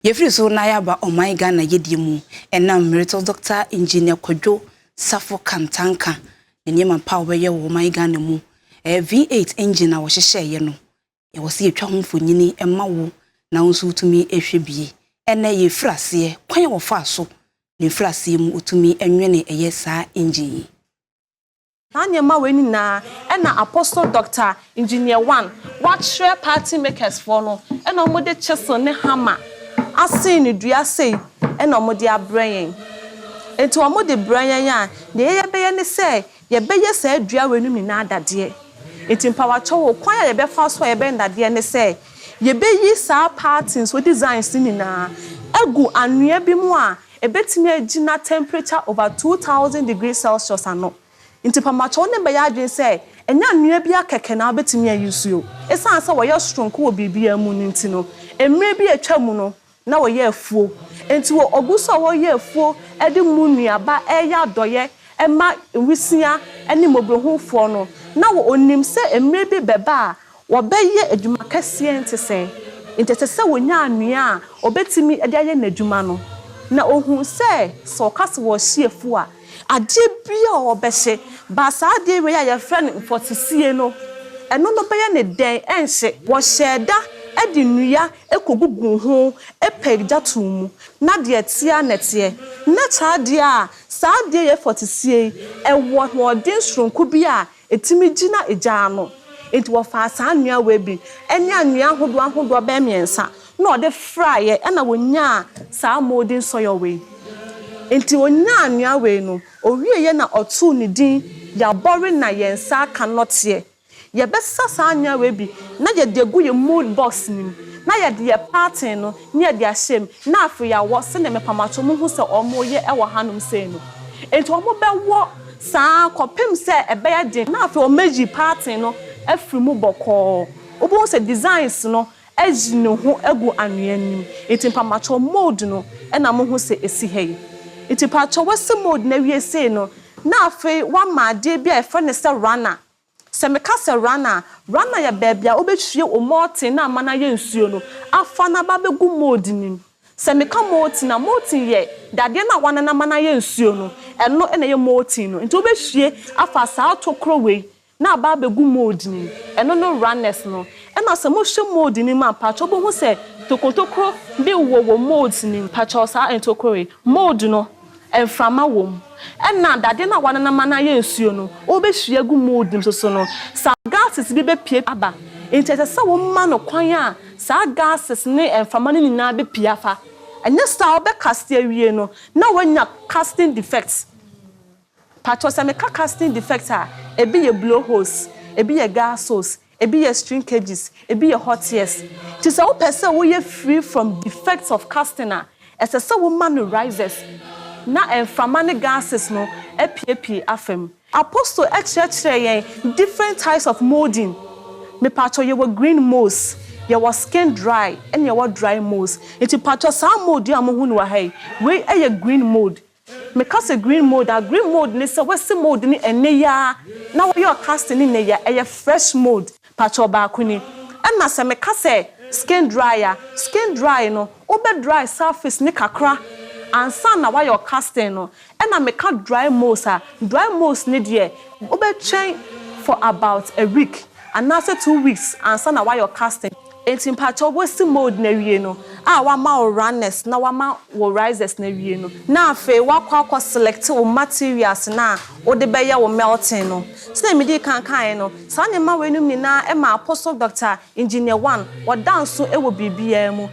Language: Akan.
Yɛfiri so na yɛaba ɔman Ghana yɛdie mu, ɛnam Emeritus Doctor Engineer Kwadwo Safo Kantanka ne nneɛma pa a wɔbɛyɛ wɔ ɔman Ghana mu. Ɛyɛ V8 engine a wɔhyehyɛeɛ no, yɛwɔ sɛ yɛtwa ho mfonyini ma wo na wo nso wotumi hwɛ bie. Ɛnɛ yɛfiri aseɛ kwan a wɔfaa so na ɛfiri aseɛ mu wotumi nwene ɛyɛ saa engine yi. Saa nneɛma wei nyinaa ɛna Apostle Doctor Engineer One wakyerɛ pattern makers foɔ no, ɛna wɔde chisel ne hammer asen ne dua sei, ɛna wɔde abrɛ yɛn. Nti wɔde brɛ yɛn a, deɛ yɛbɛyɛ ne sɛ yɛbɛyɛ saa dua wei no nyinaa dadeɛ. Nti mpawakyɛw wɔ kwan a yɛbɛfa so a yɛbɛyɛ dadeɛ ne sɛ yɛbɛyi saa patterns wɔ designs nyinaa agu anwea bi mu a ebɛtumi agyina temperature over 2000 degrees Celsius ano. Nti pamakyɛw ne bɛyɛ adwene sɛ ɛnyɛ anwea bi akɛkɛ na wobɛtumi ayi so o. Ɛsiane sɛ wɔyɛ soronko wɔ biribiara mu no nti no, mmerɛ bi atwa mu no na wɔyɛ afuo, nti wɔ ɔgu so a wɔyɛ afuo de mu nnuaba ɛyɛ adɔyɛ ɛma nwisia ne mmɔborɔhufoɔ no, na wɔ onim sɛ mmerɛ bi bɛba a wɔbɛyɛ adwuma kɛseɛ. Nte sɛ nti ɛsɛ sɛ wɔnya anwea a ɔbɛtumi de ayɛ n'adwuma no, na ohun sɛ sɛ ɔka sɛ wɔrehye afuo a, adeɛ bi a ɔbɛhye ba, saa adeɛ wei a yɛfrɛ no mfɔtesie no, ɛno no bɛyɛ ne dɛn ɛnhye. Wɔhyɛ da de nnua kɔgugu ho pɛ gya to mu na deɛ teɛ na teɛ na kyerɛ adeɛ a saa adeɛ yɛ fɔtesie yi ɛwɔ ahoɔden soronko bi a ɛtumi gyina egya ano. Nti wɔfaa saa nnua wei bi ne anwea ahodoɔ ahodoɔ bɛyɛ mmiɛnsa na ɔde fraeɛ, ɛna wɔnyaa saa molding soil wei. Nti onyaa anwea wei no owieɛ na ɔtoo ne din yabɔre na yɛn nsa aka nɔteɛ. Yɛbɛsa saa anwea wei bi na yɛde agu yɛn mold box no mu na yɛde yɛ pattern no na yɛde ahyɛ mu, na afei yɛawɔ sɛnea mepamato mo ho sɛ ɔmo yɛ ɛwɔ hanom sei no. Nti ɔmo bɛwɔ saa kɔpem sɛ ɛbɛyɛ den, na afei ɔmo ayi pattern no afiri mu bɔkɔɔ. Wobɛhu sɛ designs no ayi ne ho agu anwea no mu. Nti mpamatɔ mold no ɛna mo ho sɛ esi ha yi. Nti mpamatɔ wɔsi mold na awie sei no, na afei wama adeɛ bi a yɛfrɛ no sɛ runner. Sɛ meka sɛ runner, runner yɛ baabi a wobɛhwie wo molten na ama no ayɛ nsuo no afa na aba abɛgu mold no mu. Sɛ meka molten a, molten yɛ dadeɛ no a wanana ama no ayɛ nsuo no, ɛno ɛna ɛyɛ molten no. Nti wobɛhwie afa saa tokuro wei na aba abɛgu mold no mu, ɛno no runners no. Ɛna sɛ mohwɛ mold no mu a, mpakyɛw, wobɛhu sɛ tokotokuro bi wɔ wɔ mold no mu. Mpakyɛw, saa ntokuro yi, mold no mframa wɔ mu, ɛna dadeɛ no a wanana ama no ayɛ nsuo no wobɛhwie agu mold no so no, saa gases bi bɛpie aba. Nti ɛsɛ sɛ woma no kwan a saa gases ne mframa no nyinaa bɛpie afa. Ɛnyɛ saa, wobɛcast awie no na woanya casting defect. Patɔ sɛ meka casting defect a, ebi yɛ blow holes, ebi yɛ gas holes, ebi yɛ shrinkages, ebi yɛ hot ears. Nti sɛ wopɛ sɛ woyɛ free from defects of casting a, ɛsɛ sɛ woma no risers na mframa ne gases no apiepie afa mu. Apostle ɛkyerɛkyerɛ yɛn different types of molding. Mepatɔ, yɛwɔ green molds, yɛwɔ skin dry, ɛna yɛwɔ dry molds. Nti patɔ, saa mold yi a mohu no wɔ ha yi, wei ɛyɛ green mold. Meka sɛ green mold a, green mold ne sɛ wɔsi mold ne ɛnɛ yi ara na wɔyɛ casting ne nne yi a, ɛyɛ fresh mold. Patɔ, baako ni. Ɛna sɛ meka sɛ skin dry a, skin dry no, wobɛ dry surface ne kakra ansa na wayɛ casting no. Ɛna meka dry molds a, dry molds ne deɛ, wobɛtwɛn for about a week anaasɛ 2 weeks ansa na wayɛ casting. Eti mpakyɛw, wosi mold na wie no a, wama wo runners na wama wo risers na wie no, na afei wakɔ akɔ select wo materials na wode bɛyɛ wo melting no. Sɛdeɛ mede kan kan no, saa nneɛma wei nom nyinaa ɛma Apostle Doctor Engineer One wɔda nso wɔ biribiara mu.